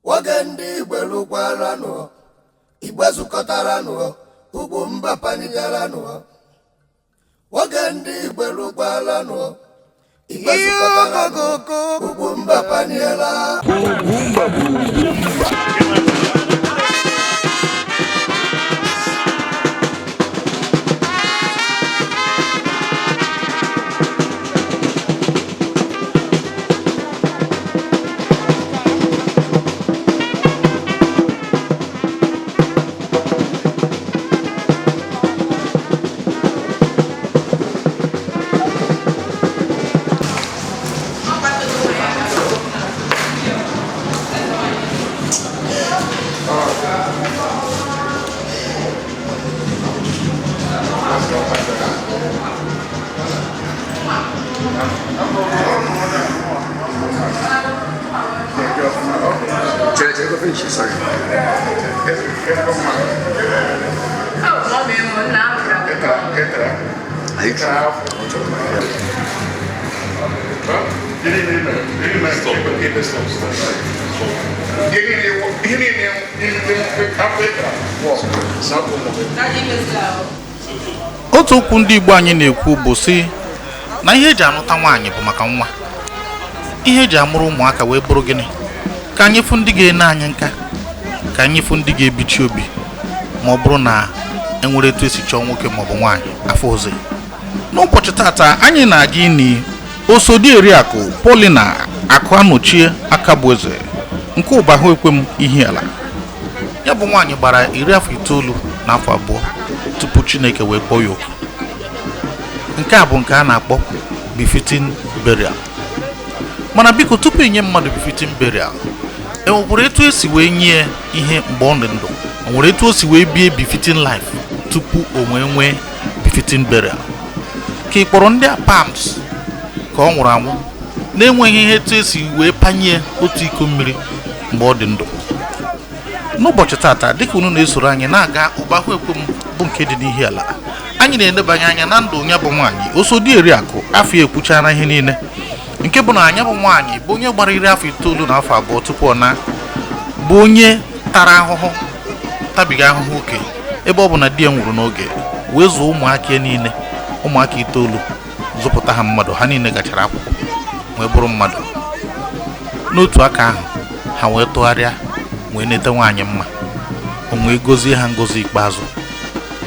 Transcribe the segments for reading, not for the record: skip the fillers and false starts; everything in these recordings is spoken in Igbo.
Nwoke ndị Igbo lụkwaranụ, Igbo zukọtaranụ, ugwu mba panigaranụ. Nwoke ndị Igbo lụkwaranụ, Igbo zukọtaranụ, ugwu mba paniela. Chere, chere, go finish. Sorry. Are you sure? Otu okwu ndị Igbo anyị na-ekwu bụ sị na ihe eji anụta nwaanyị bụ maka nwa, ihe eji amụrụ ụmụaka wee bụrụ gịnị? Ka anyị fụ ndị ga-ene anyị nka, ka anyị fụ ndị ga-ebichi obi ma ọ bụrụ na enwere etu esi chọọ nwoke maọbụ nwaanyị afọ ụzọ. N'ụbọchị tata anyị na-aga ini Osodieriakụ Paulina Akụanochie Akabueze nke Ụbahụ Ekwem Ihiala. Ya bụ nwaanyị gbara 92 tupu Chineke wee kpọọ ya oku. Nke a bụ nke a na-akpọ befitting burial. Mana biko, tupu inye mmadụ befitting burial, e nwekwara etu esi wee nye ihe mgbe ọ dị ndụ, o nwere etu o si wee bie befitting life tupu o wee nwee befitting burial. Ka ị kpọrọ ndị a palms ka ọ nwụrụ anwụ na-enweghị ihe etu esi wee panye otu iko mmiri mgbe ọ dị ndụ. N'ụbọchị tata, dịka unu na-esoro anyị na-aga Ụbahụ Ekwem bụ nke dị n'Ihiala, anyị na-enebanye anya na ndụ ya bụ nwaanyị Osodieriakụ. Afọ ekwuchara ihe niile, nke bụ na anya bụ nwaanyị bụ onye gbara 92 tupu ọ na bụ onye tara ahụhụ, tabiga ahụhụ oke, ebe ọ bụ na di ya nwụrụ n'oge, wee zụọ ụmụaka ya niile, ụmụaka 9, zụpụta ha mmadụ. Ha niile gachara akwụkwọ wee bụrụ mmadụ. N'otu aka ahụ, ha wee tụgharịa wee nete nwaanyị mma, o wee gozie ha ngozi ikpeazụ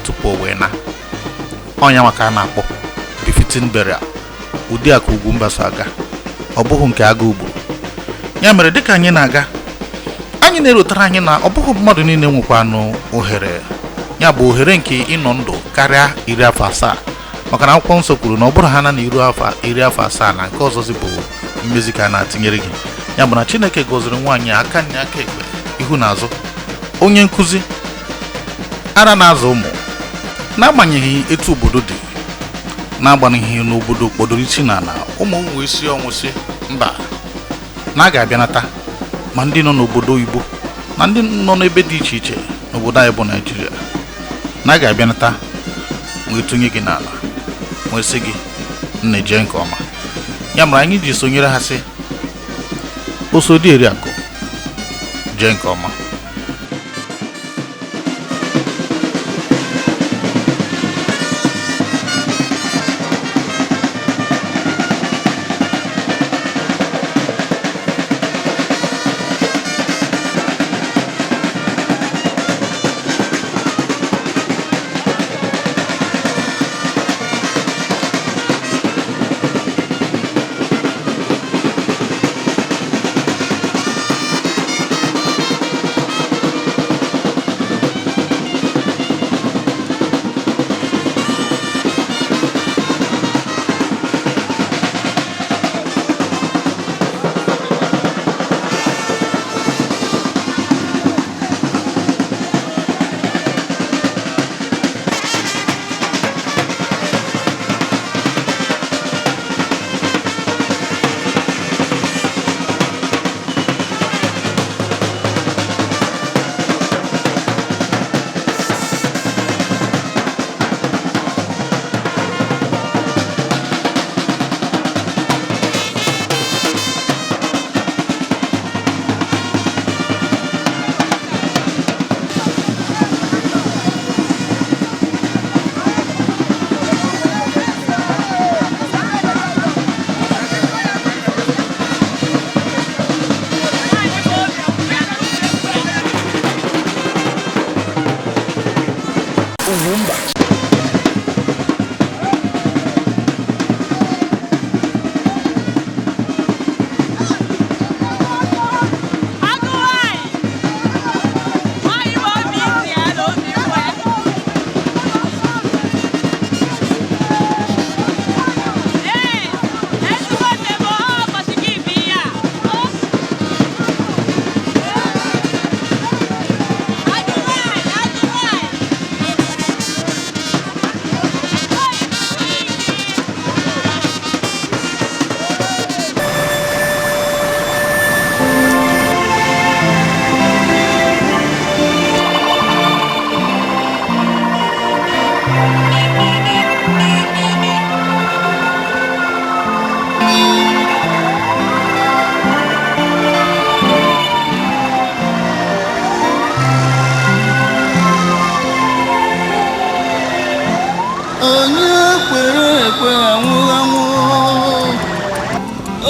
tupu o wee na ọnya, maka a na-akpọ befitting burial. Ụdị a ka Ugwumba so aga, ọ bụghị nke agụ ugboro. Ya mere, dịka anyị na-aga, anyị na-erotere anyị na ọ bụghị mmadụ niile nwekwanụ ohere ya bụ ohere nke ịnọ ndụ karịa 70, maka na akwụkwọ nsọ kwuru na ọ bụrụ ha na iru afọ 70, na nke ọzọzi bụ mmezi ka a na-atinyere gị. Ya bụ na Chineke gọziri nwaanyị aka nne, aka ekpe, ihu na azụ, onye nkụzi ara na-azụ ụmụ, n'agbanyeghị etu obodo dị, n'agbanyeghị na obodo kpọdoro isi n'ala, ụmụ ụmụ isi ọnwụ si mba na a ga-abịanata, ma ndị nọ n'obodo oyibo na ndị nọ n'ebe dị iche iche n'obodo anyị bụ Naijiria, na a ga-abịanata wee tụnye gị n'ala, wee sị gị nne, jee nke ọma. Ya mere anyị ji sonyere ha sị Osodieriakụ jee nke ọma.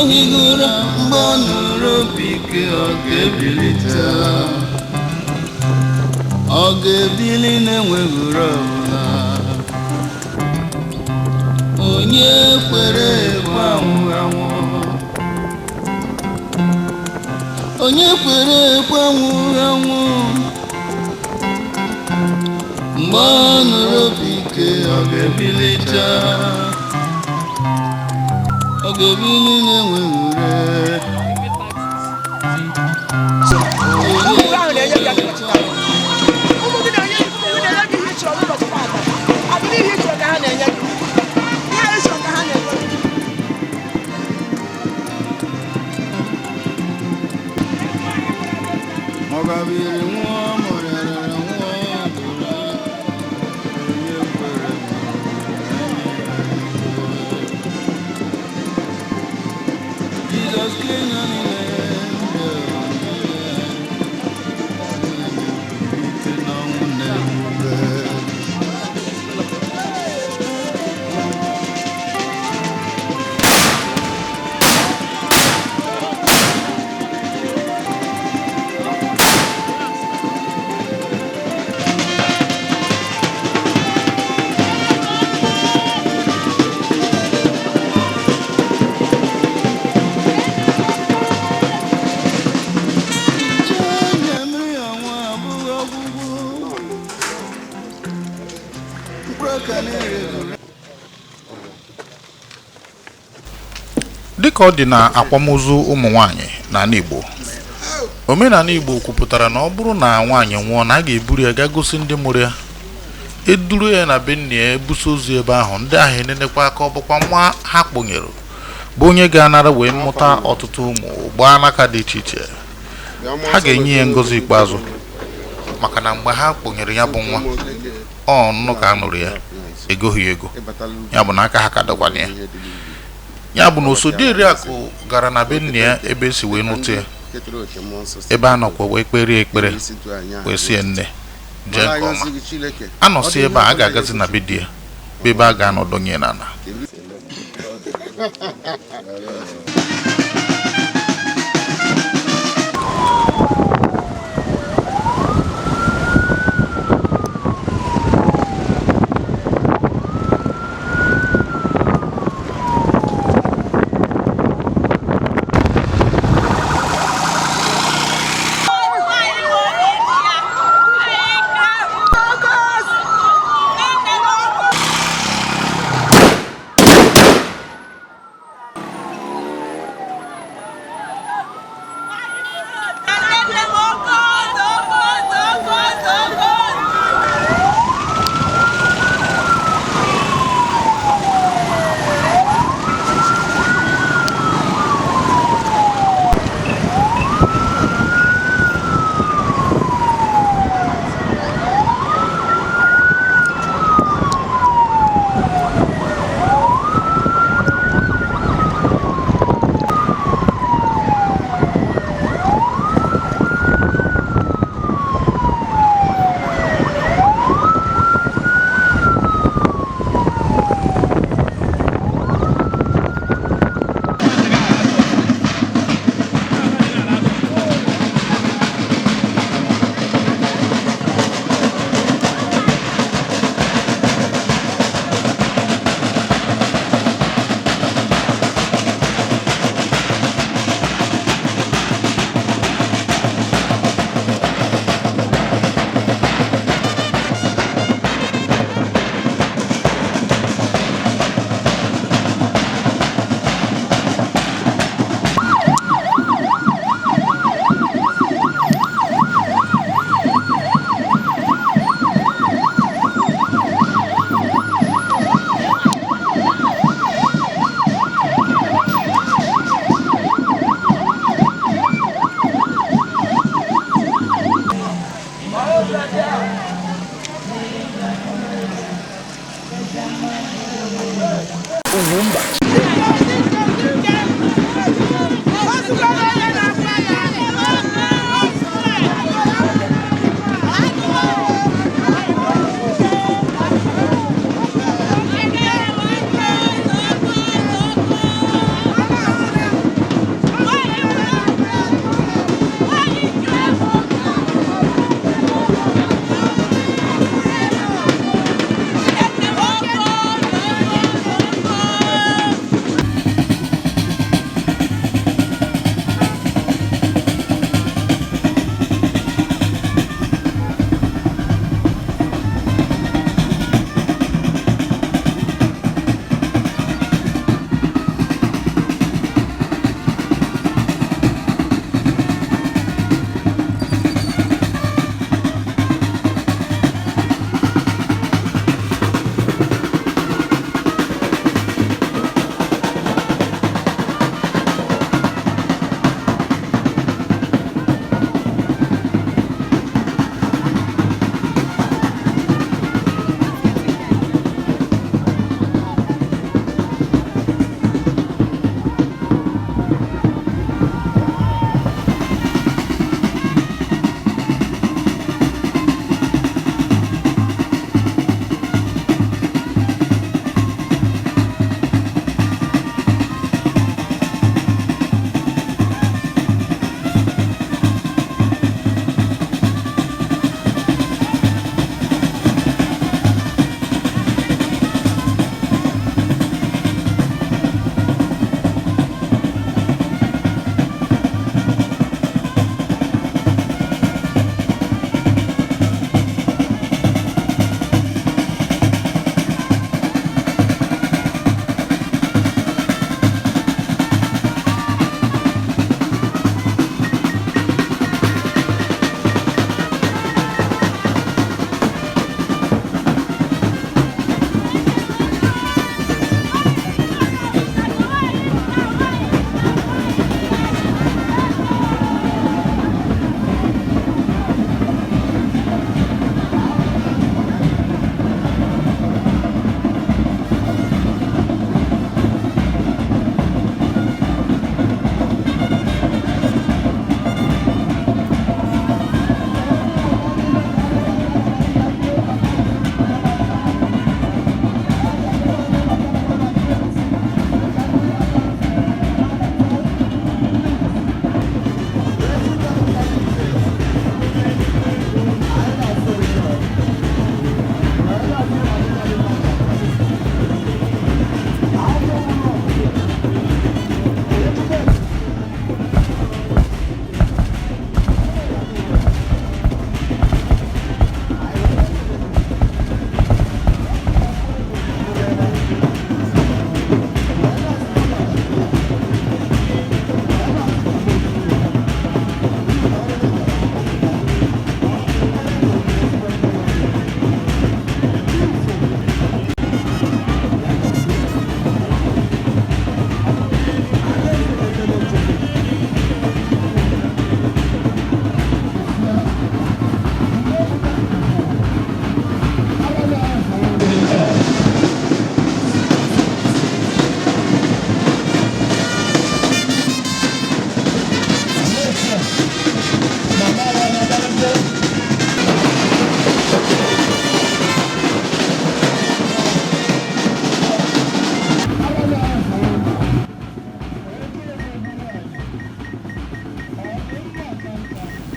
Ohighị ụra mgbe ọ nụrụ opi ike, ọ ga-ebilite. Ọ ga-ebili na-enweghị ụra ọbụla. Onye kwere ekwe anwụ anwụ, onye kwere ekwe anwụ anwụ, mgbe ọ nụrụ opi ike, ọ ga-ebilite. Ọ ga-ebili na-enweghị ure. Ụmụ gị ahụ na-enye gị aka. Ụmụ gị na-enye ụmụ gị na-enye gị ihe ị chọrọ n'ụbọchị taata. Ọ bụrụ ihe ị chọrọ ka ha na-enye gị. Ihe anyị chọrọ ka ha na-enye gị. Ọ gabiri nwụọ, ma ọ rịara nwụọ, dụrụ onye kwere Jizọs Kenya niile ike n'ọnwụ na-ebube. Nche mmiri ọnwa abụghị ọgwụgwụ. Mkpụrụ ọka na-ere. Dịka ọ dị na akwamozu ụmụ nwaanyị n'ala Igbo, omenala Igbo kwupụtara na ọ bụrụ na nwaanyị nwụọ, na a ga-eburu ya gaa gosi ndị mụrụ ya, eduru ya na be nna ya, ebuso ozu ebe ahụ, ndị ahụ enenekwa aka, ọ bụkwa nwa ha kpụnyere bụ onye ga-anara wee mụta ọtụtụ ụmụ gbaa n'aka dị iche iche. Ha ga-enye ya ngọzi ikpeazụ, maka na mgbe ha kpụnyere ya bụ nwa, ọ nnụ ka a nụrụ ya, egoghị ego ya, bụ na aka ha ka dọkwana ya. Ya bụ na Osodieriakụ gara na be nna ya ebe esi wee nụta ya, ebe a nọkwa wee kperie ekpere, wee sị ya, nne, jee nke ọma. Anọsị ebe a, a ga-agazi na be di ya, bụ ebe a ga-anọ donye n'ala.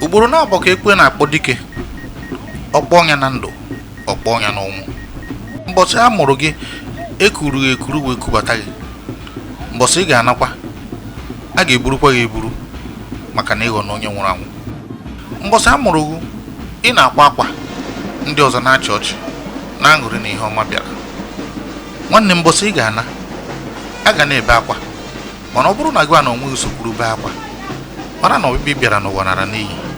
Ugboro na-abọ ka ekwe na-akpọ dike, ọkpọ ya na ndụ, ọkpọ ya n'ọnwụ. Mbọsị a mụrụ gị, ekuru gị ekuru wee kubata gị. Mbọsị ị ga-anakwa, a ga-eburukwa gị eburu maka na ịghọ na onye nwụrụ anwụ. Mbọsị a mụrụ gị, ị na-akwa akwa, ndị ọzọ na-achị ọchị na-aṅụrị na ihe ọma bịara. Nwanne m, mbọsị ị ga-ana, a ga na-ebe akwa, mana ọ bụrụ na gị na onwe gị sokwuru bee akwa, mara na ọbịbịa bịara n'ụwa nara n'iyi.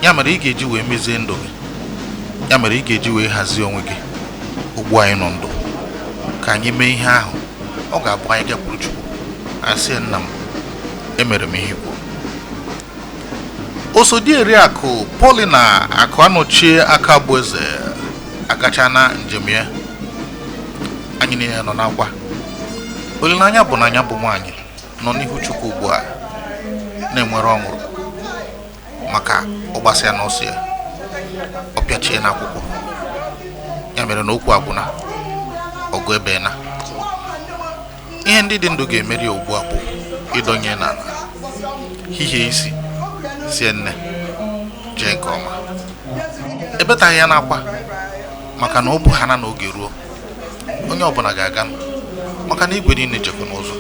Ya mere ị ga-eji wee mezie ndụ gị, ya mere ị ga-eji wee hazie onwe gị. Ugbu anyị nọ ndụ, ka anyị mee ihe ahụ ọ ga-abụ anyị gakwuru Chukwu, asị ya, nna m, emere m ihe i kwuru. Osodieriakụ Paulina Akụ Anọchie aka bụ eze agachana njem ya. Anyị niile nọ n'akwa. Olileanya bụ na anya bụ nwaanyị nọ n'ihu Chukwu ugbu a na-enwere ọṅụrụ maka ọgbasịa n'ọsọ ya, ọ pịachie n'akwụkwọ. Ya mere na okwu agwụna ọgụ ebe na ihe ndị dị ndụ ga-emeri ya ugbu a bụ ịdọnye n'ala, hihie isi, sie nne jee nke ọma. Ebetaghị ya n'akwa maka na ọ bụ ha na n'oge ruo, onye ọbụla ga-aga, maka na igwe niile jekwa n'ụzọ.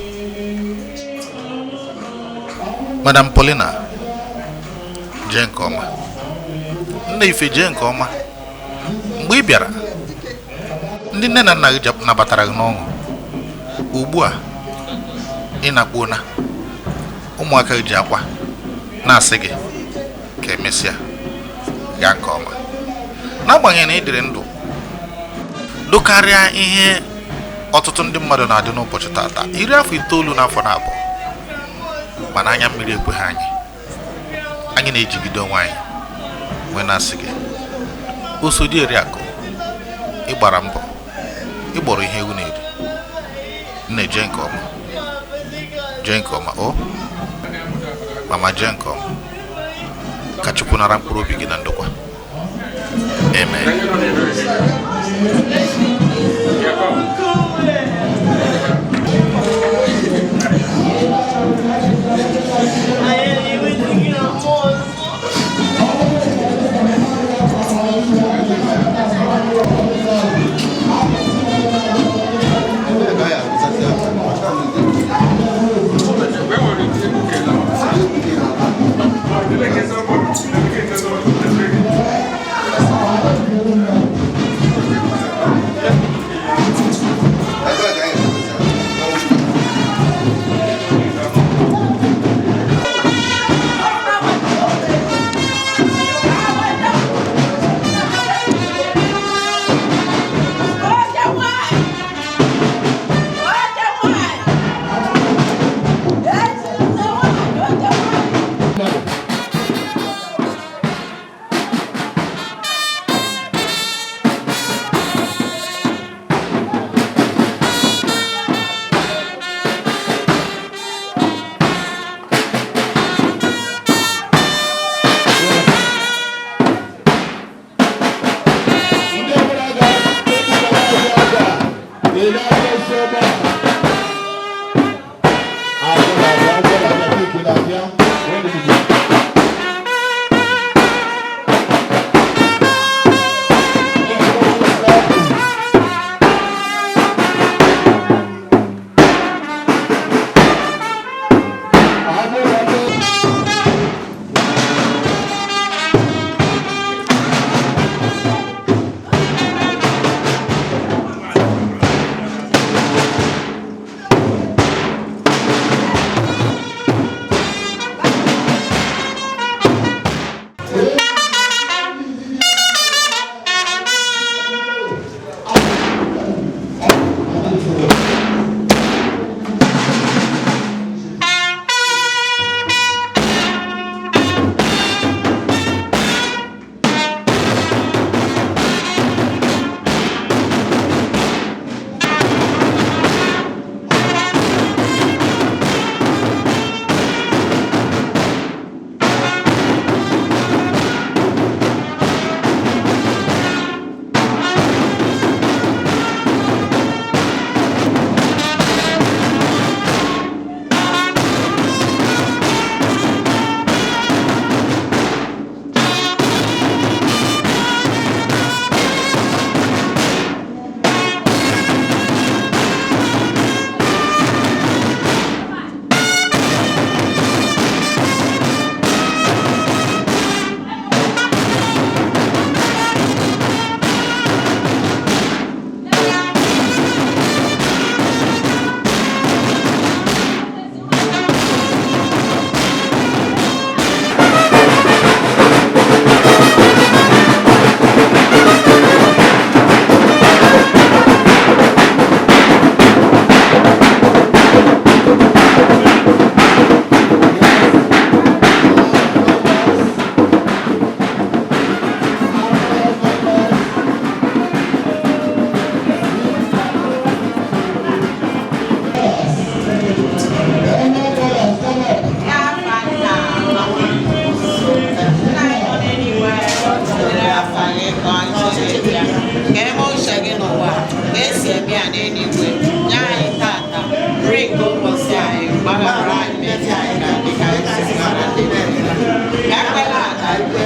Madam Paulina, jee nke ọma. Nne Ife, jee nke ọma. Mgbe ị bịara, ndị nne na nna gị nabatara gị n'ọṅụ. Ugbu a ị na-akpuona, ụmụaka gị ji akwa na-asị gị ka emesịa, gaa nke ọma. N'agbanyeghị na ị dịrị ndụ dokarịa ihe ọtụtụ ndị mmadụ na-adị n'ụbọchị tata, 92, mana anya mmiri ekweghị anyị. Anyị na-ejigide onwe anyị wee na-asị gị, Osodieriakụ, ịgbara mbọ, ịgbọrọ ihe ewu na-eri. Nne, jee nke ọma, jee nke ọma. O mama, jee nke ọma. Ka Chukwu nara mkpụrụ obi gị na ndokwa. Amen.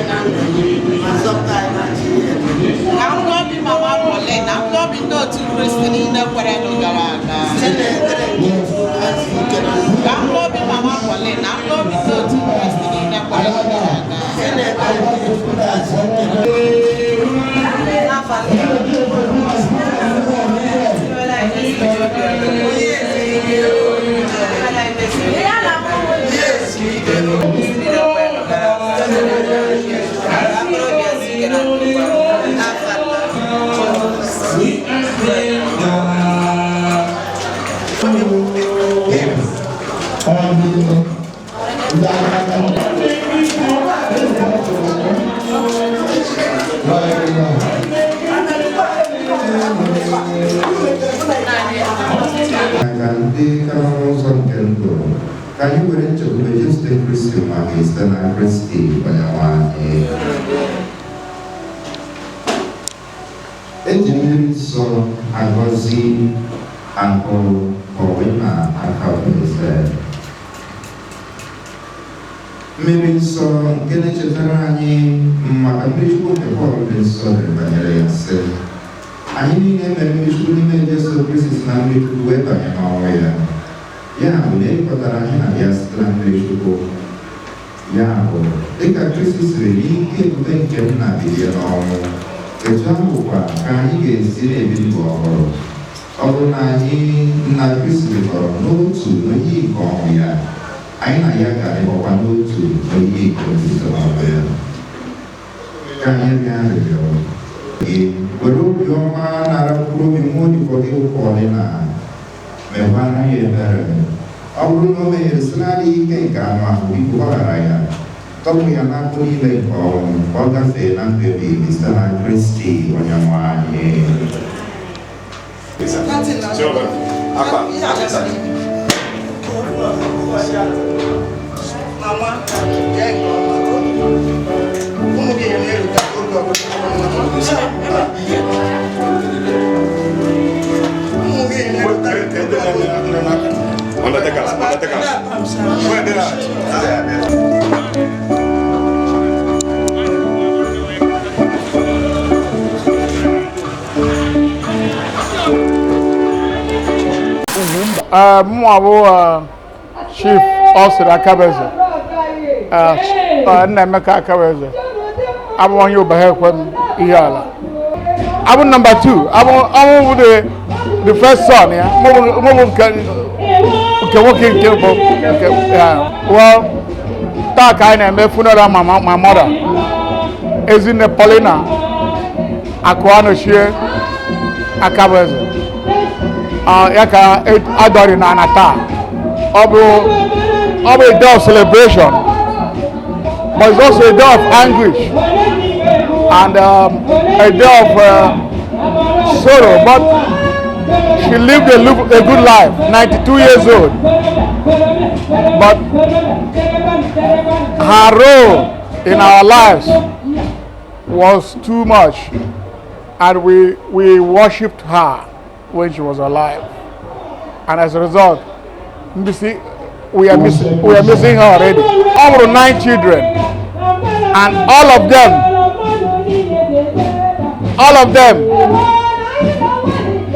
na ndụ ma zọpụta anyị na chi ihe. Ka mkpụrụ obi Mama Pauline na mkpụrụ obi ndị otu Kristi niile kwerenụ gara aga. Site n'ebere nke Chukwu ka zuo ike na ndụ. Ka mkpụrụ obi Mama Pauline na mkpụrụ obi ndị otu Kristi niile kwerenụ gara aga. Site n'ebere nke Chukwu ka zuo ike na ndụ. Ka ndị kara n'ụzọ nke ndụ ka anyị were nchekwube Jesu Kristi ma gị site na Kristi onyenwe anyị. Eji mmiri nsọ agọzi ahụ Paulina Akabueze. Mmiri nsọ nke na-echetara anyị maka mmiri Chukwu nke Pọl dị nsọ dere banyere ya, sị: "Anyị niile mere mmiri Chukwu n'ime Jesu Kristi si na mmiri Chukwu wee banye n'ọnwụ ya. Ya bụ na ekpọtara anyị na ya site na mmiri Chukwu. Ya bụ, dịka Kristi siri n'ike ebube nke nna bilie n'ọnwụ, etu ahụkwa ka anyị ga-esi na-ebi ndụ ọhụrụ. Ọ bụrụ na anyị na Kristi dịkọrọ n'otu n'oyiyi nke ọnwụ ya, anyị na ya ga-adịkọkwa n'otu n'oyiyi nke mbilite n'ọnwụ ya." Ka anyị rịọ arịrịọ. Gị were obiọma nara mkpụrụ obi nwa odibo gị bụ Paulina, mekwara ya ebere. Ọ bụrụ na o mehiere site n'adịghị ike nke anụ ahụ, biko gbaghara ya, tọpụ ya n'agbụ niile nke ọnwụ, ka ọ gafee na ndụ ebighị ebi site na Kristi onyenwe anyị. Mama, jee nke ọma. Ụmụ gị na-erute oge ọbụla. Ụmụ gị na-erute oge ọbụla. Undertakers, undertakers. Where they at? Mụnwa bụ Chief Austin Akabeze, Nnaemeka Akabeze, abụ onye Ụbahaekwe m ihe ala. Abụ number 2, abụ ọmụ bụ the first son ya, mụ bụ nke nwoke nke bụ nke ya. Well, taa ka anyị na-eme funeral mama, my mother, Ezinne Paulina Akụanochie Akabeze. Ya ka adọrị na ana taa. Ọ bụ a day of celebration, but it's also a day of anguish and a day of sorrow. But she lived a good life, 92 years old. But her role in our lives was too much, and we worshipped her when she was alive. And as a result, we are missing her already. All the nine children, and all of them,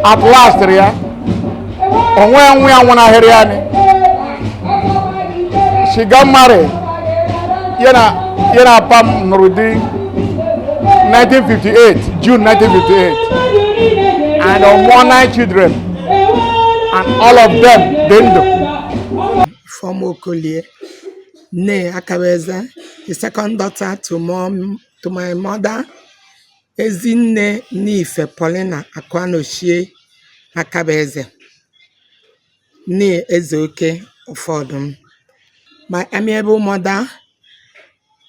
at last, ya, onwe nwe ya nwụnahịrị ya ni. She got married. Ya na pam nụrụ di 1958, June 1958, and ọ nine children, and all of them dị ndụ. Ifeoma Okolie, nne Akabeze, the second daughter to mom, to my mother, Ezinne Nnife Paulina Akụanochie Akabeze, nne Ezeoke Ụfọdụm. My amiable mother,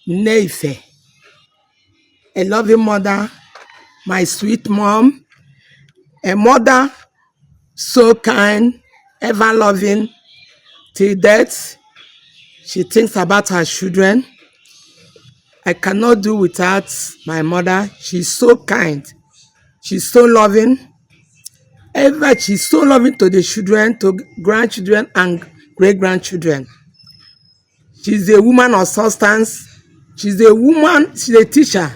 Nne Ife, a loving mother, my sweet mom, a mother so kind, ever loving, till death. She thinks about her children. I cannot do without my mother. She's so kind. She's so loving. Ever she's so loving to the children, to grandchildren and great grandchildren. She's a woman of substance. She's a woman, she's a teacher,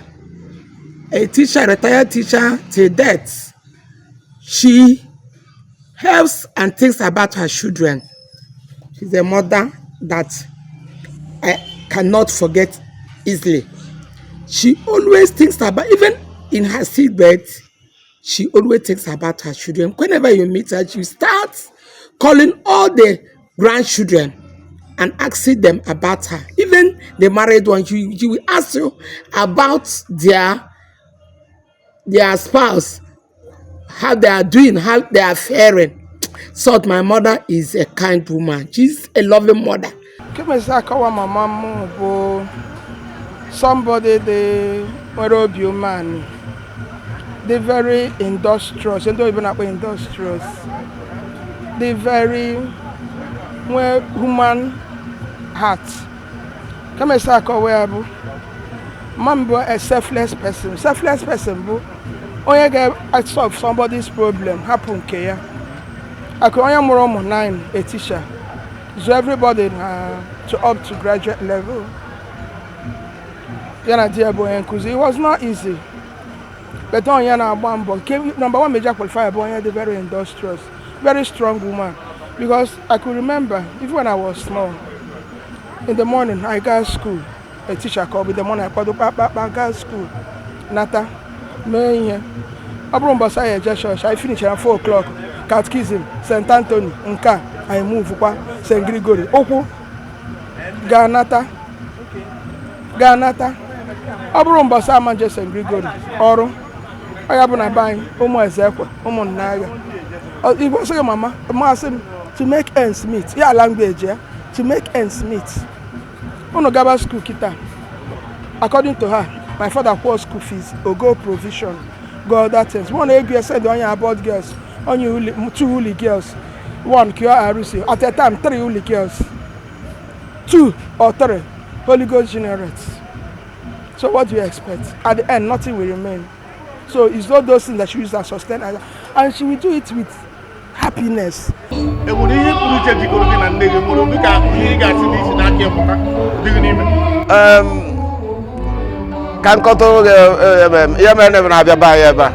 retired teacher till death. She helps and thinks about her children. She's a mother that I cannot forget easily. She always thinks about, even in her sick bed, she always thinks about her children. Whenever you meet her, she starts calling all the grandchildren and asking them about her. Even the married one, she will ask you about their spouse, how they are doing, how they are faring. So my mother is a kind woman. She's a loving mother. Kemesi akọwa mama m bụ somebody dị nwere obi umeanị, dị very industrious, ndị oyibo na-akpọ industrious, dị very nwee human heart. Kemesi akọwa ya bụ mama m bụ a selfless person. Selfless person bụ onye ga-solve somebody's problem, hapụ nke ya. Akụ onye mụrụ ụmụ 9, a teacher, so everybody to up to graduate level. Ya na di ya bụ onye nkụzi. It was not easy, but onye na-agba mbọ nke number one major qualifier bụ onye dị very industrious, very strong woman, because I could remember even when I was small, in the morning I got school, a teacher called me in the morning, akwado kpakpakpa gaa school, nata mee ihe. Ọ bụrụ mbọsị anyị eje chọọchị, anyị finish at 4 o'clock, catechism, St. Anthony nke a, anyị move kwa St. Gregory, ụkwụ gaa nata, gaa nata. Ọ bụrụ mbọsị ama nje St. Gregory, ọrụ ọ ya bụ na be anyị, ụmụ Ezekwe, ụmụnna agha Igbo sịghị mama masị m to make ends meet, ya language ya, to make ends meet. Unu gaba school kita, according to her, my father kwụọ school fees, ogo provision, go other things. One ego ya send onye abroad girls, onye uli, two uli girls, one QRC at a time, three uli girls, two or three Holy Ghost generates. So what do you expect? At the end, nothing will remain. So it's not those things that she uses and sustain her, and she will do it with happiness. E nwere ihe pụrụ iche jikọrọ gị na nne gị mụrụ, dịka ihe ị ga-asị n'isi n'aka ya pụta dị gị n'ime? Ka nkọta oge ihe mere na na-abịa be anyị ebe a,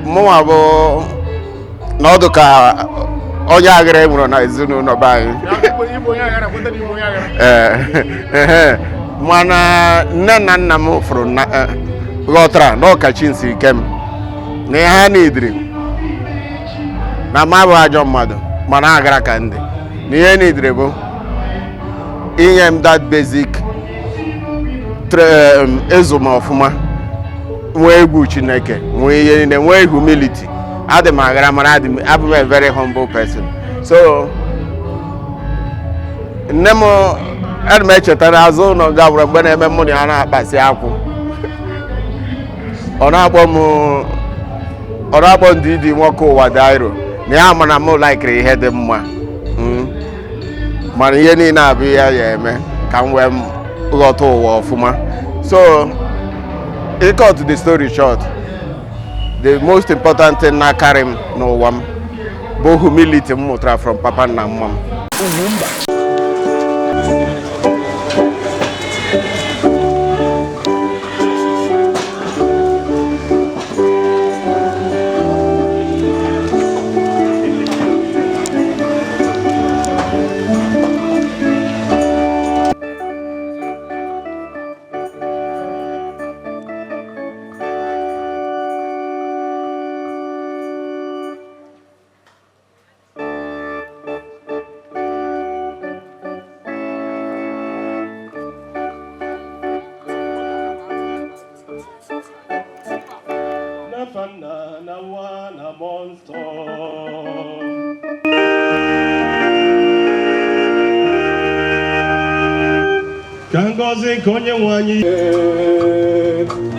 mụnwa bụ na ọdụ ka onye aghara e nwere na ezinụlọ be anyị. Ịbụ onye aghara, kweta na ịbụ onye aghara. Ee, mana nne na nna m fụrụ na ghọtara na ọkachi nsi ike m na ihe ha n'idiri na m abụ ajọ mmadụ, mana agara ka ndị na ihe n'idiri bụ inye m that basic ịzụ m ọfụma, nwee egwu Chineke, nwee ihe niile, nwee humility. Adị m aghara, mana adị m abụ m a very humble person. So nne m, ana m echeta n'azụ ụlọ ga nwere mgbe na-eme mụ na ya na-akpasị akwụ, ọ na-akpọ m, ọ na-akpọ ndị dị nwoke ụwa dairo na ya mana m laikiri ihe dị mma. Mana ihe niile abụ ihe ya eme ka m wee ghọta ụwa ọfụma. So cut the story short, the most important thing na-akarị m n'ụwa m bụ humility m mụtara from papa na mma m. Ugwumba. N'afa Nna na Nwa na Mmụọ Nsọ. Ka ngọzi nke onye nwe anyị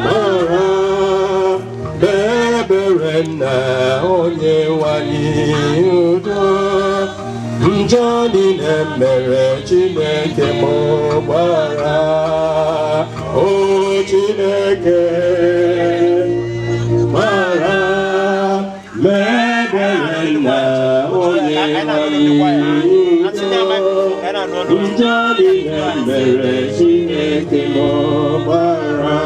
mara bebere nna onye nwanyị udo njọ niile mere Chineke m gbara o Chineke mara mebere nna onye nwanyị udo. Njọ niile mere Chineke m gbaghara.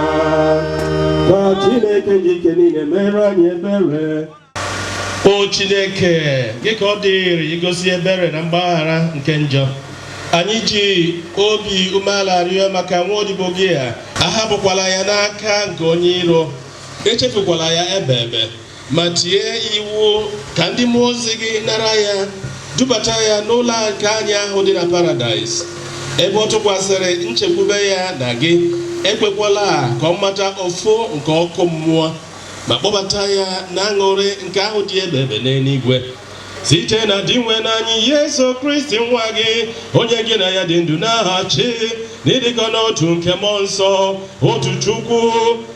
Ka Chineke ji ike niile mere anyị ebere. O Chineke, gị ka ọ dịrị igosi ebere na mgbaghara nke njọ. Anyị ji obi umeala rịọ maka nwa odibo gị a, ahapụkwala ya n'aka nke onye iro, echefukwala ya ebe ebe, ma tie iwu ka ndị mmụọ ozi gị nara ya, dubata ya n'ụlọ nke anyị ahụ dị na paradaịs, ebe ọ tụkwasịrị nchekwube ya na gị. Ekwekwala ka ọ mata ụfụ nke ọkụ mmụọ, ma kpọbata ya na aṅụrị nke ahụ dị ebe ebe n'eluigwe, site na Dinwenụ anyị Yesu Kristi nwa gị, onye gị na ya dị ndụ na-achị n'ịdịkọ n'otu nke mmụọ nsọ, otu Chukwu,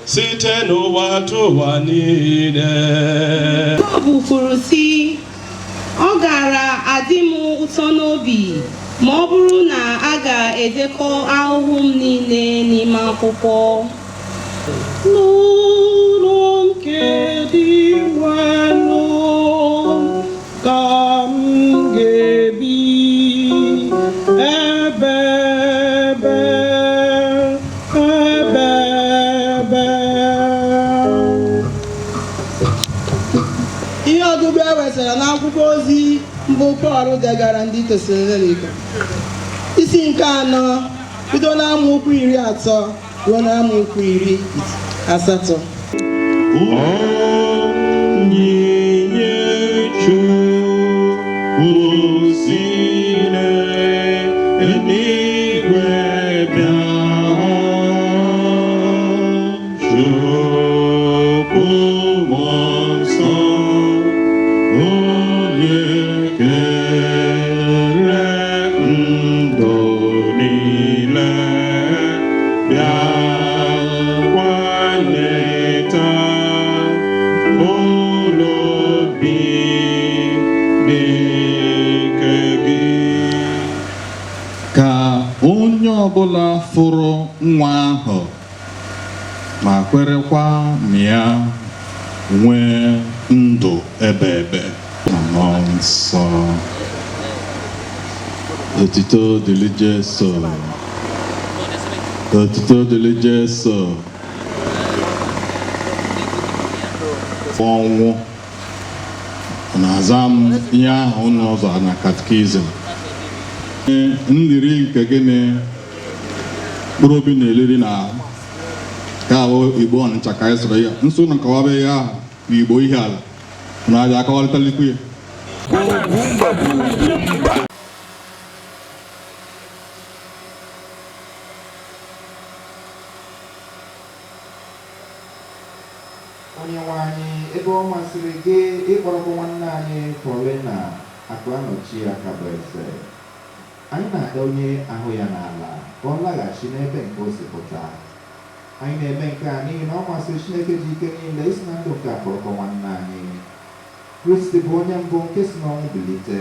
site n'ụwa tụwa niile. Job kwuru sị, ọ gaara adị m ụtọ n'obi ma ọ bụrụ na a ga-edekọ ahụhụ m niile n'ime akwụkwọ. N'ụlọ nke Dinwenụ ka m ga-ebi ebe ebe ebe ebe. Ihe ọgụgụ e wetara n'akwụkwọ ozi mbụ Pọl degara ndị Tesalonaịka, isi nke 4, bido n'amaokwu 30 ruo n'amaokwu 80. Onyinye Chukwu si n'eluigwe bịa, Chukwu mmụọ nsọ, onye kere ndụ niile, bịakwa leta ụlọ obi dịka gị. Ka onye ọbụla fụrụ nwa ahụ ma kwerekwa na ya nwee ndụ ebe ebe na mmụọ nsọ. Otito dịrị Jesu. Otito dịrị Jesu. Ọnwụ na-aza m ihe ahụ n'ụzọ na katikizim. Nliri nke gịnị mkpụrụ obi na-eliri na ka ahụ Igbo Ọnịcha ka anyị sọrọ ya nso na nkọwaba ihe ahụ na Igbo ihe ala na aja akọwarịtalikwu ya. Onye nwe anyị, ebe ọ masịrị gị ịkpọrọkwa nwanne anyị Paulina Akụanọchi Akabueze, anyị na-ada onye ahụ ya n'ala ka ọ laghachi n'ebe nke o si pụta. Anyị na-eme nke a n'ihi na ọ masịrị Chineke ji ike niile isi na ndụ nke akpọrọkọ nwanne anyị. Kristi bụ onye mbụ nke si n'ọnwụ bilite.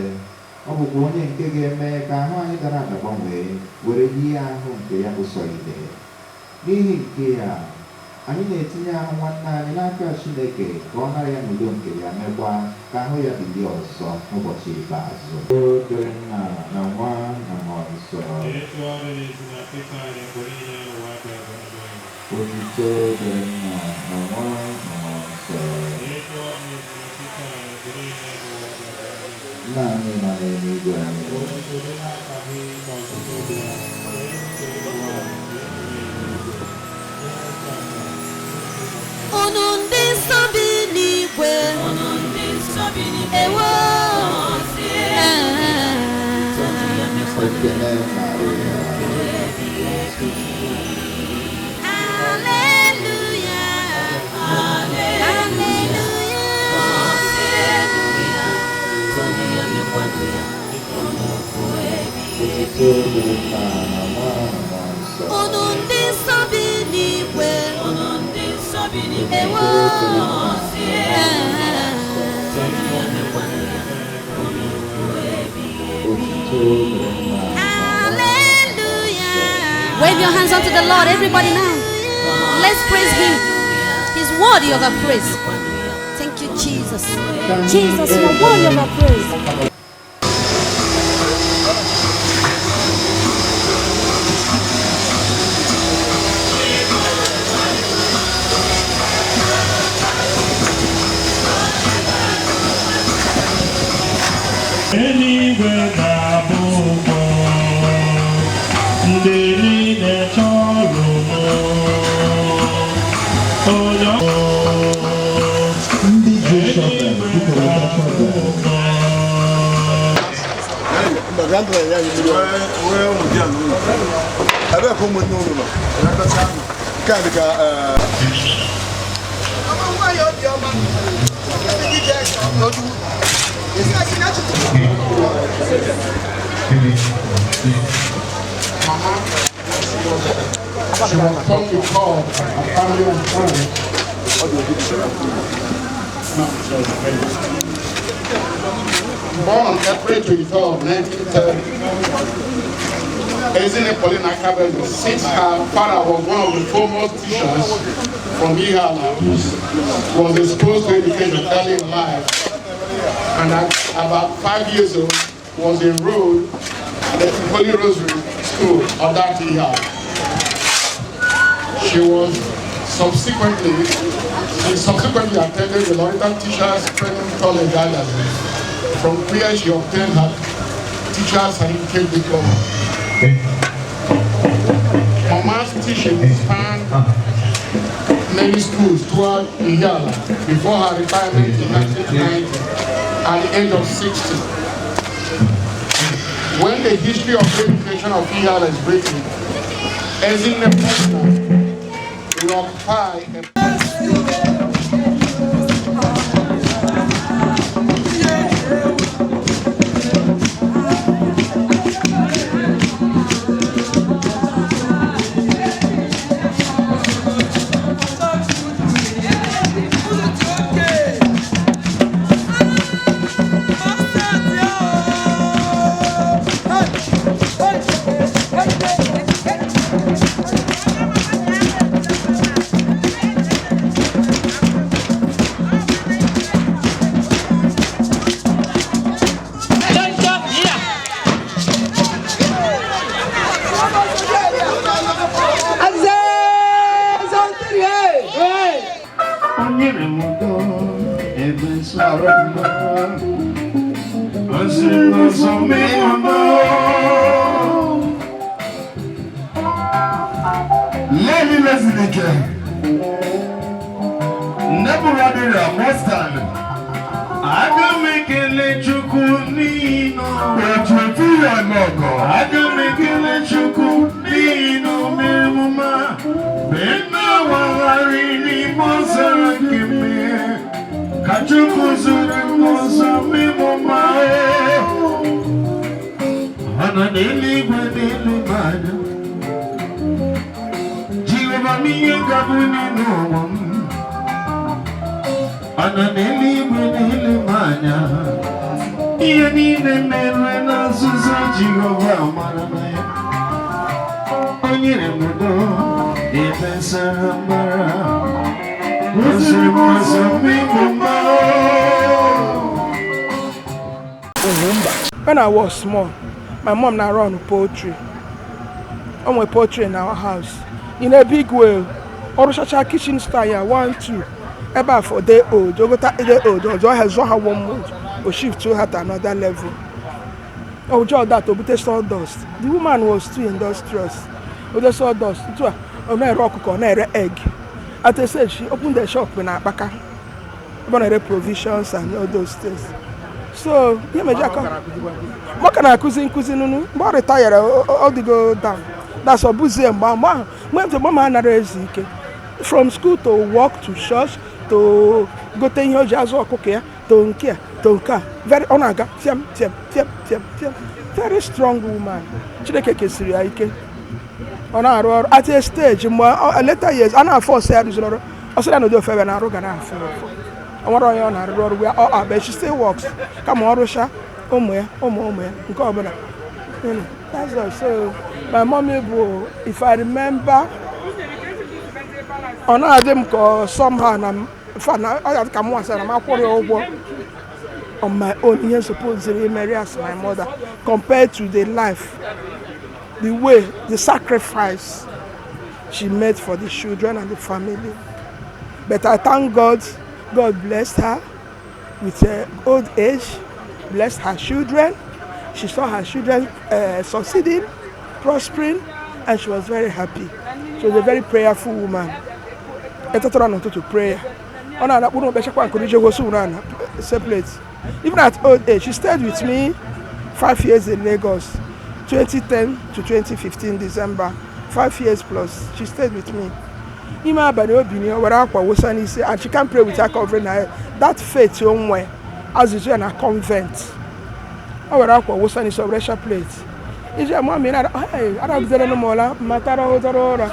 Ọ bụkwa onye nke ga-eme ka ahụ anyị dara ada gbanwee were yie ahụ nke ya bụ sọ ide. N'ihi nke a, anyị na-etinye ahụ nwanne anyị n'aka Chineke ka ọ nara ya n'udo nke ya, mekwa ka ahụ ya bilie ọzọ n'ụbọchị ikpeazụ. Dịrị Nna na Nwa na Mmụọ Nsọ. Otito dịrị Nna na Nwa na Mmụọ Nsọ. Nna anyị nọ n'eluigwe. Unu ndị nsọ bi n'igwe, ewo. Ekele Maria. Haleluya, haleluya. Otito dịrị Nna na Nwa na Mmụọ Nsọ. Unu ndị nsọ bi n'igwe, ewo. Otito dịrị Nna. Hallelujah. Wave your hands unto the Lord, everybody now. Let's praise Him. He's worthy of our praise. Thank you, Jesus. Jesus, you are worthy of our praise. Eluigwe ga-abụ ụgbọ ndị niile chọrọ m onye Ndị ji shovel, biko weta shovel. Ebee ka ụmụnne unu nọ? Nke a dị ka She was fondly called a family and friends. No, sorry. Born on April 23, 1930, Ezinne Paulina Akabueze, since her father was one of the foremost teachers from Ihiala, was exposed to education early in life, and at about 5 years old, was enrolled at the Holy Rosary School of that Ihiala. She subsequently attended the Loretta Teachers Training College, Adazi, from where she obtained her teacher's certificate diploma. Mama's teaching spanned many schools throughout Ihiala before her retirement in 1990 at the age of 60. When the history of education of Ihiala is written, Ezinne Paulina will occupy a Onyere m udo ebe sara mma oziri m ụzọ mma. Leni Lezinike, Neburadira Mostan, Aga m ekele Chukwu n'ihi na Otu etu ya n'ọgọ. Aga m ekele Chukwu n'ihi na o mere m mma mgbe m na-awagharị n'ime ọzara nke mmehie ka Chukwu zuru m ụzọ mịmụ mma. Ọ nọ n'eluigwe n'elu m anya Jehova m ihe ngabụ n'elu ụwa m. Ọ nọ n'eluigwe n'elu m anya ihe niile mere na nzuzo Jehova mara na ya. O nyere m udo ebe sara mbara o ziri m ụzọ mịmụ mma. When I was small, my mom na run poultry. O nwere poultry in our house. In a big way. Ọrụchacha kitchen style ya 1 2 ebe a for day old, ogota day old, ọzọ ha zụọ ha 1 month, o shift to her to another level. Ọjọọ that o bute sawdust. The woman was too industrious. O bute sawdust, otu a ọ na-ere ọkụkọ, ọ na-ere egg. At a stage, she opened the shop na Akpaka. Ebe ọ na-ere provisions and all those things. So, ihe meji aka maka na-akụzi nkụzi nunu mgbe ọ retire ọ dịgo down. That's ọ bụzie mgbe ahụ mgbe mgbe mama anara ezu ike from school to work to church to gote ihe o ji azụ ọkụkọ ya to nke a to nke a very ọ na-aga fiam fiam fiam fiam fiam, very strong woman. Chineke kesiri ya ike, ọ na-arụ ọrụ. At a stage mgbe later years a na-afọ ọsọ ya rụziri ọrụ ọ sịrị ya na ụdị ofe ebe na-arụ ga na-afụ ụfụ. O nwere onye ọ na-arụrụ ọrụ ya ọ but she still works kama ọ rụcha ụmụ ya ụmụ ụmụ ya nke ọbụla. That's all. So my mommy bụ, if I remember, ọ na-adị m ka ọ somehow na fa na ọ ga-adị ka m nwasara na m akwụrụ ya ụgwọ on my own ihe supposed imeri as my mother compared to the life, the way, the sacrifice she made for the children and the family. But I thank God, God blessed her with her old age, blessed her children. She saw her children succeeding, prospering, and she was very happy. She was a very prayerful woman. Etetara n'ụtụtụ, prayer. Ọ na-anakpụrụ okpechakwa nkụrụ ije gosi ụra na separate. Even at old age, she stayed with me 5 years in Lagos, 2010 to 2015 December, 5 years plus she stayed with me. Ime abalị obi o were akwa wụsa n'isi, and she can't pray without covering her head. That faith o nwe azụzụ ya na convent. O were akwa wụsa n'isi, o were chaplet iji ama mmiri aragidere m ụra matara ụtara ụra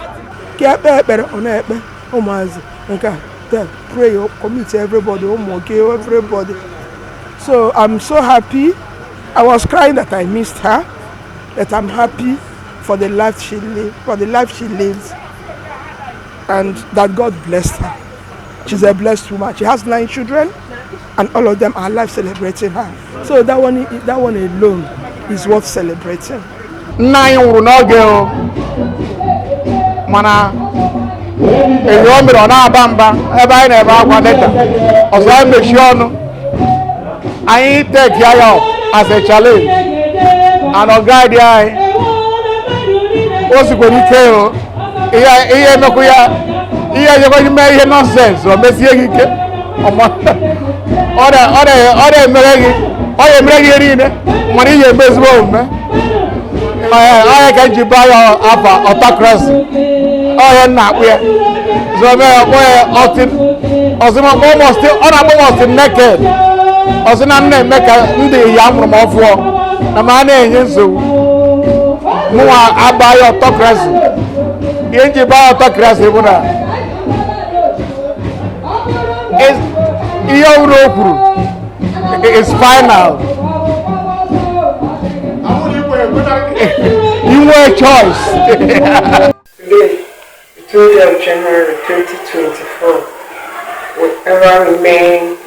ka ekpe ekpere. Ọ na-ekpe ụmụazị nke a, then pray, commit everybody, ụmụ gị, everybody. So I'm so happy. I was crying that I missed her, but I'm happy for the life she lived, for the life she lived, and that God blessed her. She's a blessed woman. She has nine children, and all of them are alive celebrating her. So that one alone is worth celebrating. Nna anyị nwụrụ n'oge o, mana ehi o mere ọ na-aba mba ebe anyị na-ebe akwa leta ọzọ. Anyị mechie ọnụ anyị, take ya up as a challenge and ọ guide anyị. O sikwara ike o, ihe ihe emekwu ya, ihe enyekwa ime ihe nonsense, o mesie gị ike. Ọ na-emere gị, ọ ga-emere gị ihe niile, mana ị ga-eme ezigbo omume. Ọya ka nji baa ya afa autocracy, ọya nna akpụ ya zọme ya, kpọ ya ọtị ọzọ, kpọ m ọsị, ọ na-akpọ m ọsị naked. Ọsị na nna eme ka ndị ya mụrụ m ọfụọ na ma a na-enye nsogbu. Mụnwa aba ya autocracy. Ihe nji baa ya autocracy bụ na ihe ọbụla o kwuru is final. Inwe choice. Today, the 20th of January 2024, will ever remain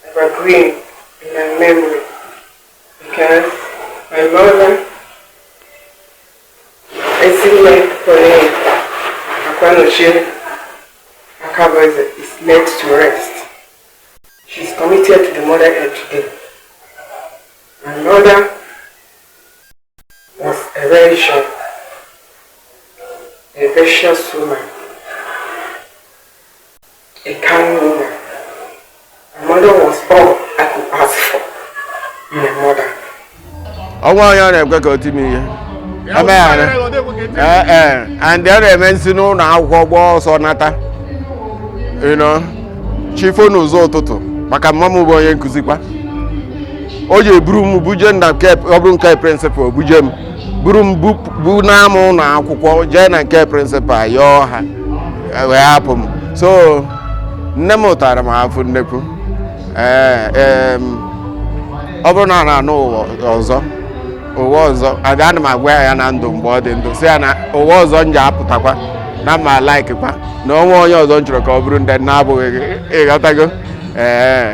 evergreen in my memory because my mother, Ezinne Pauline Akwanọchie Akabueze, is laid to rest. She's committed to the Mother Earth today. My mother was a very shy, a gracious woman, a kind woman. My mother was all I could ask for in a mother. Ọnwa onye ọ na-ekwe ka o ti m ihe emeghara ee ee, and ọ na-eme nsi n'ụlọ akwụkwọ gbaa ọsọ nata chifo n'ụzọ ụtụtụ, maka mma m bụ onye nkụzikwa. O ji eburu m buje na nke ọ bụrụ nke principal, buje m, buru m bu na m ụlọ akwụkwọ jee na nke principal, yọọ ha wee hapụ m. So nne m tara m afụ nnekwu. Ee, ọ bụrụ na ọ na-anụ ụwa ọzọ, ụwa ọzọ abịa, ana m agwa ya na ndụ mgbe ọ dị ndụ, si ya na ụwa ọzọ m ji apụtakwa na ma laikikwa na onwe onye ọzọ m chọrọ ka ọ bụrụ ndị na-abụghị gị. Ịghọtago? Ee.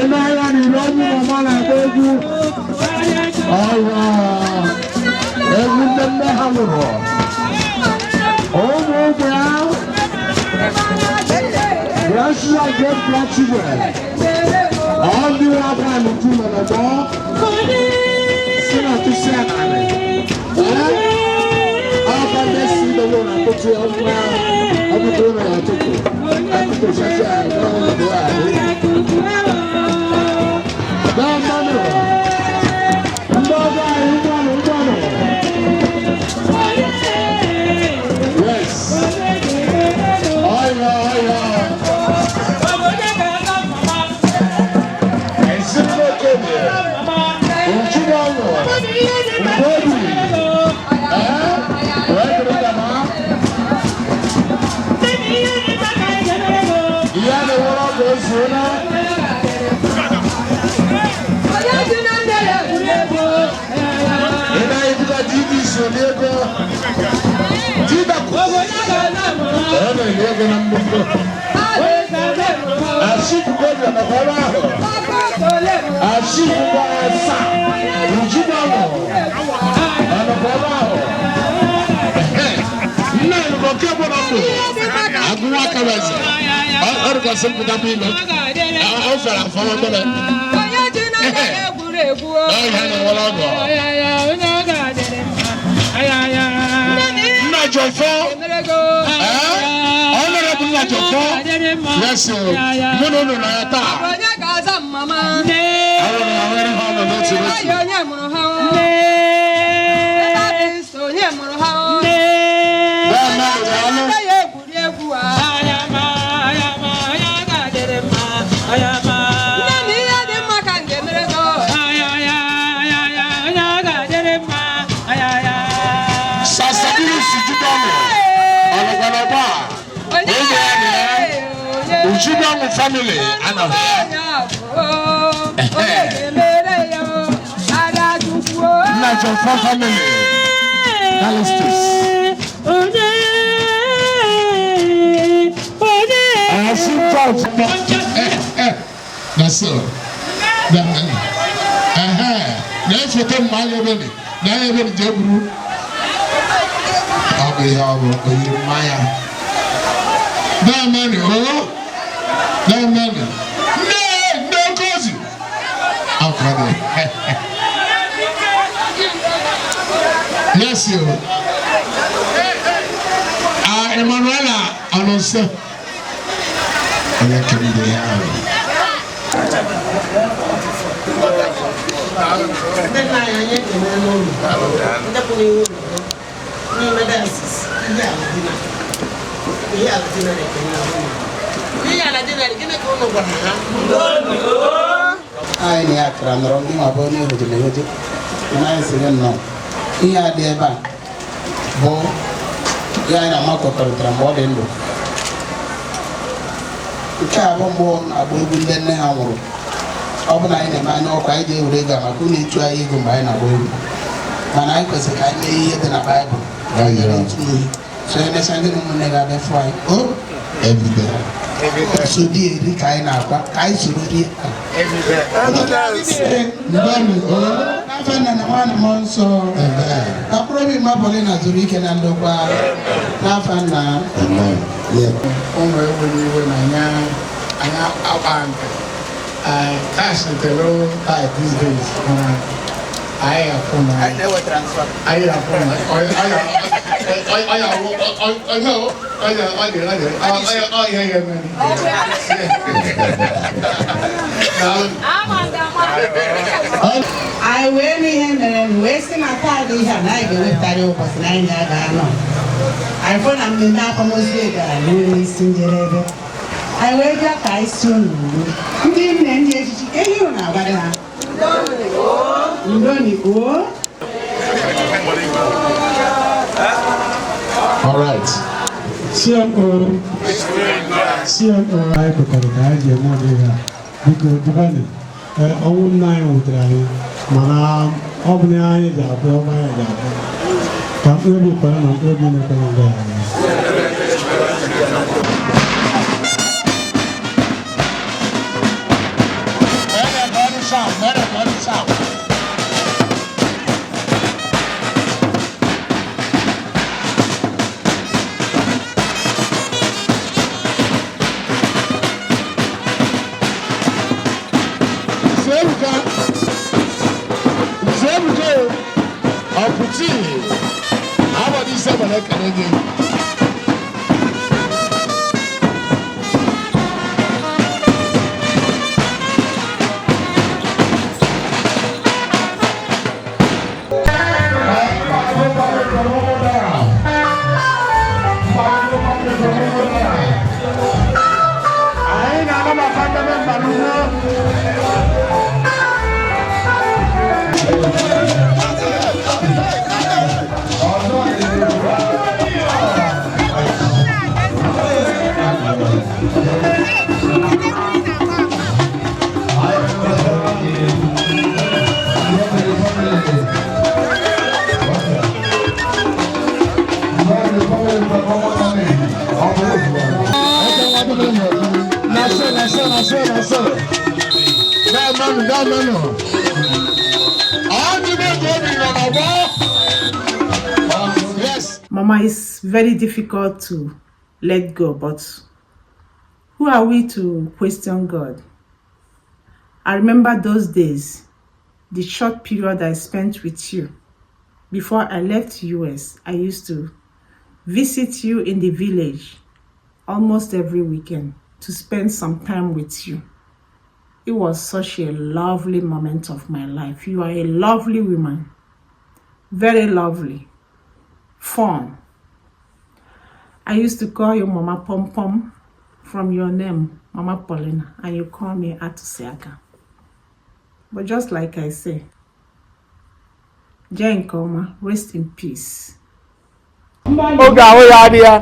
Ebe agha na onye mama na-agba egwu ọya, egwu ndị nne ha nwụrụ, ụmụ ụmụ ya, grandchildren and great grandchildren, ọ ndị nwe aka n'utu nọ n'ọgbọ si na tụsị anarị ee aka ndị si dobe na atụtụ ya nwa ọkpụkpụ na atụtụ akụkụ sasi anyị n'ọnọdụ anyị. Daalụ ndị ọgọ anyị, ngwanụ, ngwanụ. Yes. Ọya, ọya. Ezinụlọ Okoye, Nchụmọnụ, Ugobi, ee, wee dịrị. gị na nnukwu. Ashifu Godo nọkwa ebe ahụ. Ashifu Gbaesa Ujugbanwo ọnọkwa ebe ahụ. Nne nụkọ nke bụ na mbụ agụwa akabeze. Ọ dịkwasị mpụta bụ ilo. Ọ fere afọ obere. Ọ ihe na-enwere ọgọ. Nna Jọfọ. Honorable Nna Jọfọ. Yes, o. Mụ na unu nọ ya taa. Onye ga-aza mama? Ahụrụ m ahụrụ ha nọ n'otu n'otu. Onye mụrụ ha? Ebe dị nsọ, onye mụrụ ha? Onye ya egwuri egwu a? Nne m, ihe dị mma ka m ga-emere gị. Sasabiri Sijidọnụ ọnọgbanọgba a oge ya na ya Ujidọnụ family anọghị ya. Onye ga-emere ya? Ada Chukwu. Nna Jọfọ family Dallastus. Asi George. Na so. Na na foto mmanya ebe ni na ebe ni jee buru. Ọ bụ ihe ọ bụ oyiri mmanya. Daamani o. Daamani. Nne nne okozi. Akwado. Yes o. Ah, Emanuela Alonso. Onye kemgbe ya ahụ. Ndị nna anyị, anyị ekele n'ụlọ ndị kwụ n'ihu ụlọ n'ime diocese ihe aladina, ihe aladina na-ekele ụlọ n'ihe aladina. Gịnị ka ụnụ gwara ha? Anyị na ya kara nọrọ ndị nwa bụ onye ehojere ehoje, mana anyị sịrị nnọọ ihe a dị ebe a bụ ihe anyị na-amakọkọrịtara mgbe ọ dị ndụ. Nke a bụ mbụ na-agba egwu ndị nne ha nwụrụ. Ọ bụ na anyị na-eme anya ọkụ, anyị ga-ewere ego a maka unu echu anyị ego mgbe anyị na-agba egwu, mana anyị kwesịrị ka anyị mee ihe dị na Baịbụl etu oyi so emesịa ndị na ụmụnne ga-abịa fụ anyị o so di eri ka anyị na-akwa ka anyị soro rie. N'afọ nna na nwa na mmụọ nsọ, ka mkpụrụ obi mma Paulina zuru ike na ndokwa n'afọ nna. Ụmụ enweghị iwe na anya anya akpa nke cash dị a little tight these days, mana anyị afụ na anyị afụ na ọ ya ọ ya ọ ya ọ ya ọ ya ya mere. Anyị wee nụ ihe mere nụ, wee sị na taa dị ihe a na anyị ga-ewepụtara ụbọchị na anyị ga-anọ. Anyị fụ na mmemme akwamozu gara ruo n'isi njedebe. Anyị wee bịa ka anyị si unu udo. Ndị nne, ndị echichi, ka ihe unu na-agwadị ha? Ndoni o. All right. CMO, CMO, anyị kwekọrịta anyị ji eme ọdịghị a. Biko dibani, ọnwụ nna anyị wutere anyị, mana ọ bụ na anyị ji abụ ọma, anyị ji abụ ka mkpụrụ obi kwere na mkpụrụ obi na-ekwere ndị anyị. Mere ka ọ dị sharp, mere ka ọ dị sharp. Nzebuka, Nzebuka ọpụtị, abalị ise gbara ekele gị. Anyị na-anabata ndị memba n'ugbo. Daalụ. Ọ dị ebe obi nọ n'ọgbọ. Yes. Mama, it's very difficult to let go, but who are we to question God? I remember those days, the short period I spent with you. Before I left US, I used to visit you in the village almost every weekend to spend some time with you. It was such a lovely moment of my life. You are a lovely woman, very lovely, fun. I used to call you Mama Pom Pom from your name, Mama Paulina, and you call me Atusiaka. But just like I say, Jane Koma, rest in peace. Oge ahụ ya adị ya,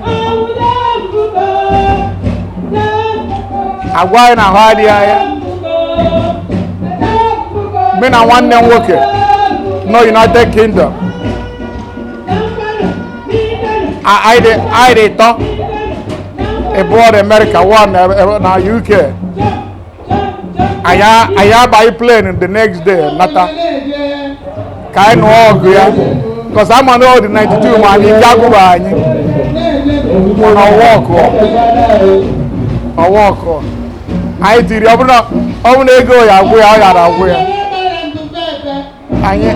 agwa anyị na ahụ adịghị ya. Mụ na nwanne m nwoke nọ United Kingdom, anyị dị ịtọ, abroad, America one na UK. Anyị abaghị plane the next day nata ka anyị nụọ ọgụ ya, because ama na ọ dị 92, ma anyị ike agwụrụ anyị, mana ọwa ọkụ ọwa ọkụ anyị tiri. Ọ bụrụ na ego ya agwụ ya, ọ yara agwụ ya. Anyị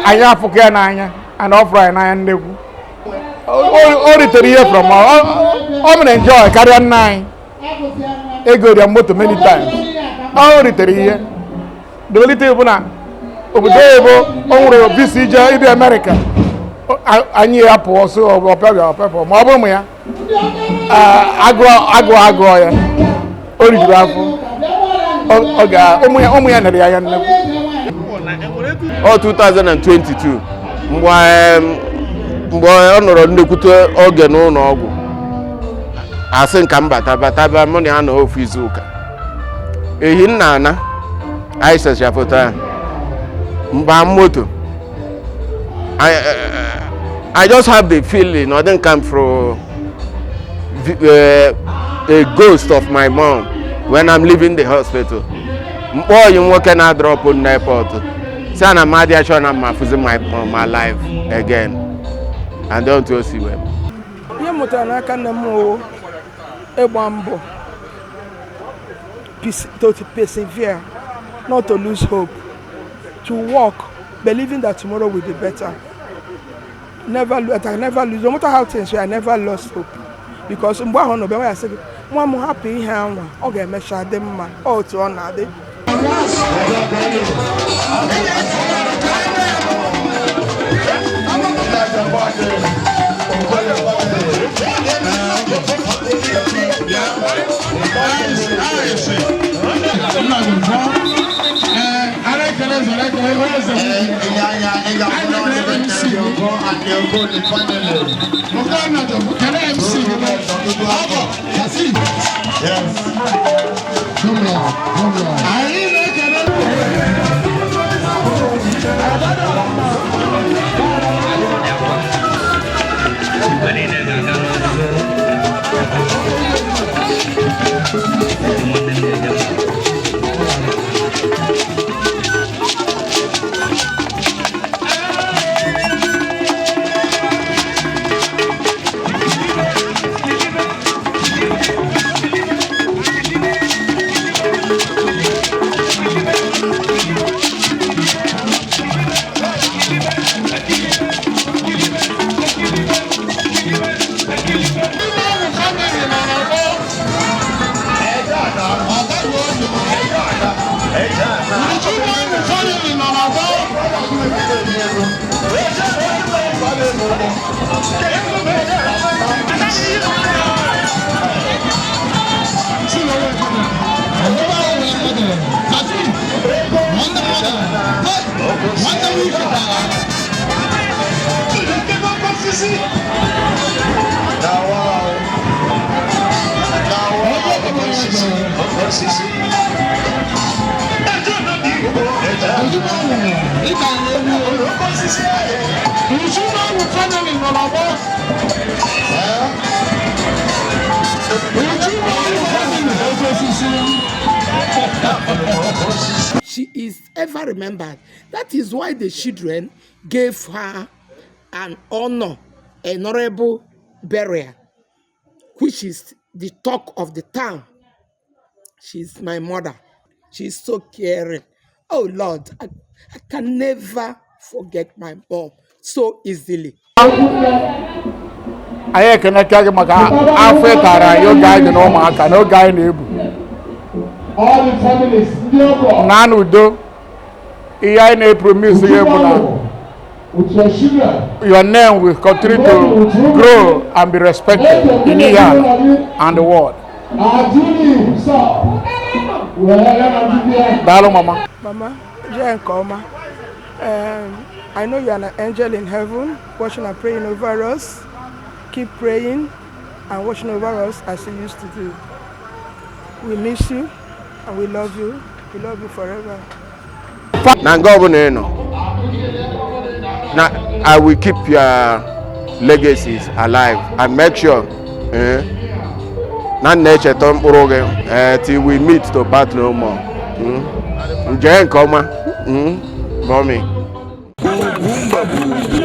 anyị afụkọ ya n'anya, and ọ fụrụ anyị n'anya nnekwu. O ritere ihe from ọ mere enjoy karịa nna anyị. Ego dị moto many times, ọ ritere ihe. The only thing bụ na obodo oyibo, o nwere visa ije ịbịa Amerịka, anyị ya pụọ so ọpịa bịa ọpịa, ma ọ bụrụ ya agụọ agụọ agụọ ya, o rijuru afọ. Ọ ga ụmụ ya nere ya anya nnekwu. Ọ 2022, mgbe ọ nọrọ nnekwute oge n'ụlọ ọgwụ, asị nka m bata bata bịa mụ na ya nọ ofu izu ụka. Ehi nna ana anyị secha foto ahụ mba moto. I just have the feeling ọ dị nka m fụrụ a ghost of my mom when I'm leaving the hospital. Mkpọ oyi nwoke na-adrọpụ n airport, si na m adịghị achọ na m afụzi my mom alive again, and don't you see well. Ihe m mụtara n'aka nne m wụ ịgba mbọ, to persevere, not to lose hope, to work, believing that tomorrow will be better. Never, I never lose, no matter how things were, I never lost hope. Because mgbe ahụ nọ bịa ya sị gị, nwa m, hapụ ihe anwa, ọ ga-emecha dị mma. Ọ otu ọ na-adị. is ever remembered. That is why the children gave her an honor, honorable burial, which is the talk of the town. She's my mother. She's so caring. Oh Lord, I can never forget my mom so easily. Anyị ekeneka gị maka afọ ị tara anyị oge anyị dị n'ụmụaka na oge anyị na-ebu na n'udo. Ihe anyị na-epromise gị bụ na your name will continue to grow and be respected in Ihiala and the world. Daalụ, mama. Mama, jee nke ọma. I know you are an angel in heaven, watching and praying over us. Keep praying and watching over us as you used to do. We miss you and we love you. We love you forever. Na nga ọbụla ị nọ na, I will keep your legacies alive and make sure na m na-echeta mkpụrụ gị till we meet to part no more. Njee nke ọma, mommy. Ugwumba bụ ugwu.